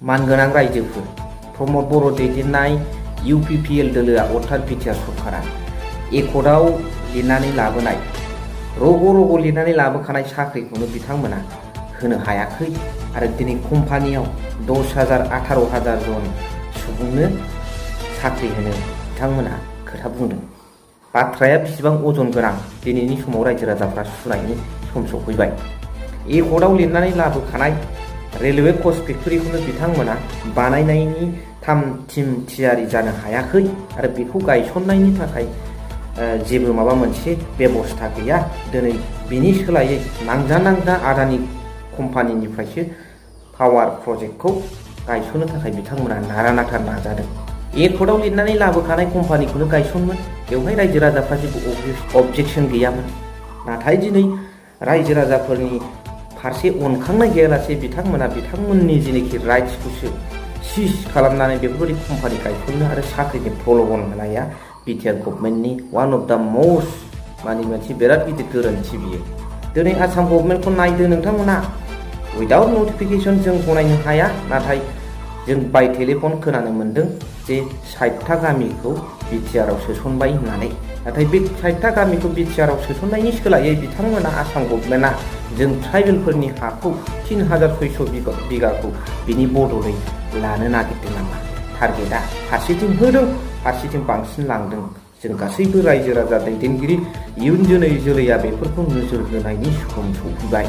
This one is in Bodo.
मानगोनां रायजोफोर प्रमद बर' दैदेननाय UPPL दोलोआ अर्थात बिटिआर सरकारा एकर्डआव लिरनानै लाबोनाय रग' रग' लिरनानै लाबोखानाय साख्रिखौनो बिथांमोना होनो हायाखै आरो दिनै कम्पानियाव 10,000 18,000 जन सुबुंनो साख्रि होनो बिथांमोना खोथा बुंदों। बाथ्राया बेसेबां अजन गोनां दिनैनि समाव रायजो राजाफ्रा सुनायनि सम सफैबाय। एकर्डआव लिरनानै लाबोखानाय रेलवे कच फेक्टरिखौनो बिथांमोना बानायनायनि थाम-थिम थियारि जानो हायाखै आरो बेखौ गायसननायनि थाखाय जेबो माबा मोनसे बेबस्था गैया। दिनै बिनि सोलायै नांजा आदानि कम्पानिनिफ्रायसो पावार प्रजेक्टखौ गायसननो थाखाय बिथांमोना नारा-नाथा नाजादों। एकर्डआव लिरनानै लाबोखानाय कम्पानिखौनो गायसनमोन, बेवहाय रायजो राजाफ्रा जेबो अबजेक्सन गैयामोन। नाथाय दिनै रायजो राजाफोरनि फारसे अनखांनाय गैयालासे बिथांमोना बिथांमोननि जेनोखि राइट्सखौसो सिज खालामनानै बेफोरबायदि कम्पानि गायसननो आरो साख्रिनि प्रल'भन होनाया बिटिआर गभर्नमेन्टनि वान अफ दा मोस्ट मोनसे बिराद गिदिर गोरोन्थि बियो। दिनै आसाम गभर्नमेन्टखौ नायदो नोंथांमोना उइदाउट नटिफिकेसन जों गनायनो हाया, नाथाय जों बाइ टेलिफन खोनानो मोन्दों जे 60टा गामिखौ बिटिआरआव सोसनबाय होननानै। नाथाय बे 60टा गामिखौ बिटिआरआव सोसननायनि सोलायै बिथांमोना आसाम गभर्नमेन्टआ जों ट्राइबेलफोरनि हाखौ 3600 बिगाखौ बिनि बदलै लानो नागिरदों नामा? टारगेटआ फारसेथिं होदों, फारसेथिं बांसिन लांदों। जों गासैबो रायजो राजा दैदेनगिरि इयुन जोलैया बेफोरखौ नोजोर होनायनि सम सफैबाय।